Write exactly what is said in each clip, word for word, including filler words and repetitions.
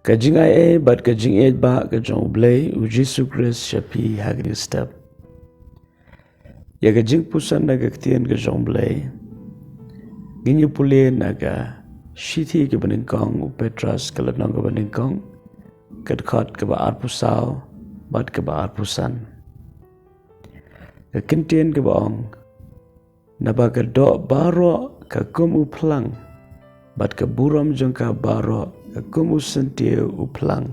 Ka jingaiei bad ka jingïeit ba ka jong U Blei U Jisu Khrist sha phi ha kane ka step. Ïa ka jingpuson na ka ktien ka jong U Blei, ngin ïa pule na ka shithi kaba nyngkong U Petros, ka lynnong kaba nyngkong, ka dkhot kaba arphew saw bad kaba arphew san. Ka ktien kaba ong, naba ka doh baroh ka kum u phlang, bad ka burom jong ka baroh ka kum u syntiew u phlang.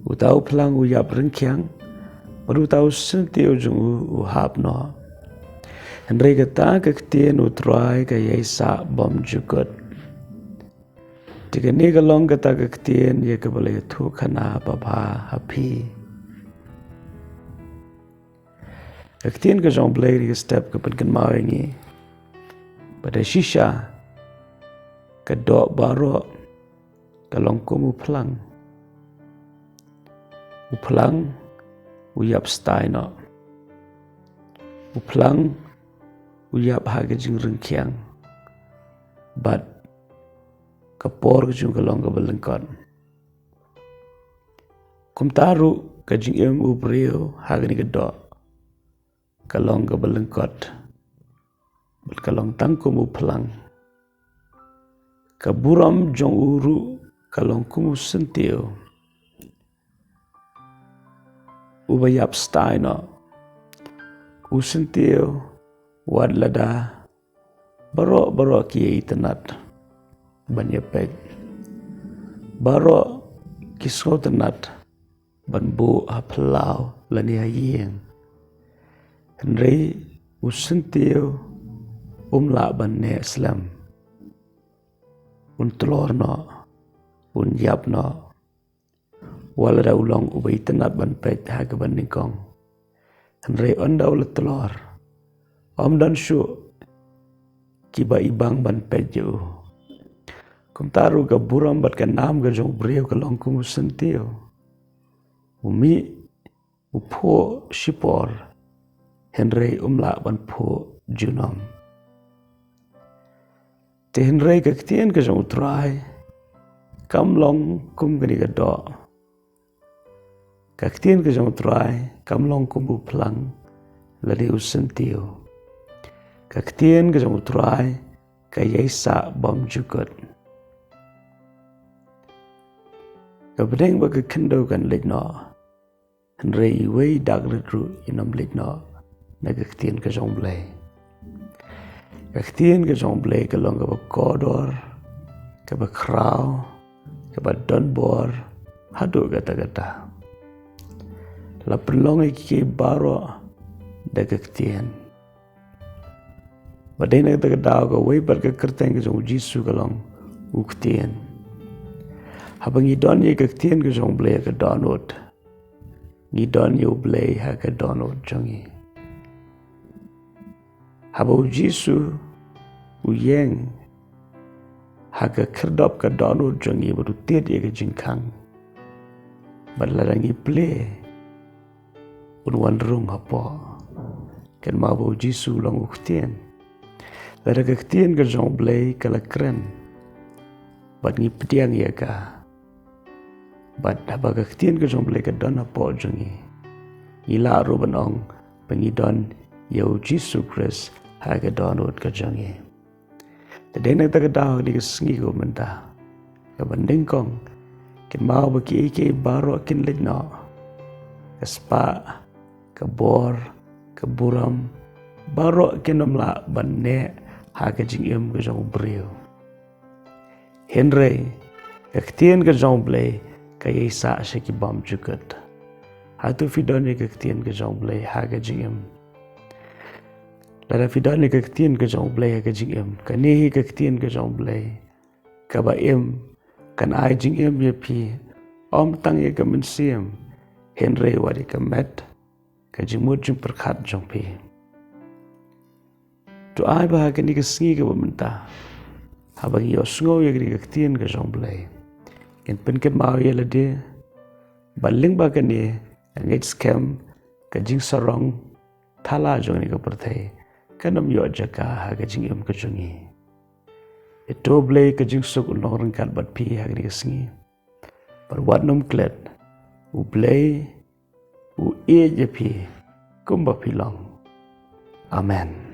Uta u phlang u ïap ryngkhiang, bad uta u syntiew jong u u hap noh. Hynrei kata ka ktien U Trai ka ïaisah bymjukut. Te kane ka long kata ka ktien ïa kaba la ïathuh khana babha ha phi. Ka ktien ka jong U Blei ha kane ka step ka pynkynmaw ïa ngi ba da shisha ka doh baroh ka long kum u phlang. U phlang u ïap stai noh. U phlang u ïap ha ka jingryngkhiang. Bad ka por ka jong ka long kaba lyngkot. Kumta ruh ka jingim u briew ha kane ka doh ka long kaba lyngkot. Bad ka long tang kum u phlang. Ka burom jong u ruh ka long kum u syntiew uba ïap stai noh. U syntiew wat lada baroh baroh ki ïaitynnad ban ïapeit. Baroh ki sngewtynnad ban buh ha phyllaw lane ha ïing. Hynrei u syntiew um lah ban neh slem. Un tlor noh, un ïap noh. Wat lada u long uba itynnad ban peit ha kaba nyngkong. Hynrei ynda u la tlor, ym don shuh kiba ibang ban peit ïa u. Kumta ruh ka burom bad ka nam ka jong u briew ka long kum u syntiew. U mih u phuh shipor, hynrei um lah ban phuh junom. Te hynrei ka ktien ka jong U Trai kam long kum kane ka doh. Ka ktien ka jong U Trai kam long kum u phlang lane u syntiew. Ka ktien ka jong U Trai ka ïaisah bymjukut. Ka bneng bad ka khyndew kan leit noh, hynrei iwei i dak rit ruh in ym leit noh na ka ktien ka jong U Blei. Ka ktien ka jong U Blei ka long kaba kordor, kaba khraw, kaba don bor haduh katta katta. La pynlong ïa kiei kiei baroh da ka ktien. Bad dei na kata ka daw kawei pat ka kyrteng ka jong U Jisu ka long U Ktien. Haba ngi don ïa ka ktien ka jong U Blei ha ka dohnud, ngi don ïa U Blei ha ka dohnud jong ngi. Haba U Jisu u ïeng ha ka khyrdop ka dohnud jong ngi bad u tied ïa ka jingkhang, bad lada ngi plie, un wan rung hapoh. Kynmaw ba U Jisu u long U Ktien. Lada ka ktien ka jong U Blei ka la kren, bad ngi pdiang ïa ka, bad haba ka ktien ka jong U Blei ka don hapoh jong ngi, ngi lah ruh ban ong ba ngi don ïa U Jisu Khrist ha ka dohnud ka jong ngi. Te dei na kata ka daw ha kane ka sngi kaba mynta, kaba nyngkong, kynmaw ba kiei kiei baroh kin leit noh. Ka spah, ka bor, ka burom, baroh kin ym lah ban neh ha ka jingim ka jong u briew. Hynrei ka ktien ka jong U Blei ka ïaisah sha ki bymjukut. Hato phi don ïa ka ktien ka jong U Blei ha ka jingim? Lada phi don ïa ka ktien ka jong U Blei ha ka jingim, kane hi ka ktien ka jong U Blei kaba im, kan ai jingim ïa phi, ym tang ïa ka mynsiem, hynrei wat ïa ka met, ka jingmut jingpyrkhat jong phi. To ai ba ha kane ka sngi kaba mynta, haba ngi ïohsngew ïa kane ka ktien ka jong U Blei, ngin pynkynmaw ïa lade ba lyngba kane ka ngeit skhem, ka jingsarong thala jong kane ka pyrthei kan ym ïoh jaka ha ka jingim ka jong ngi. Ïa to U Blei ka jingsuk un long ryngkat bad phi ha kane ka sngi. bad wat nym klet. U Blei u ïeit ïa phi kumba phi long. Amen.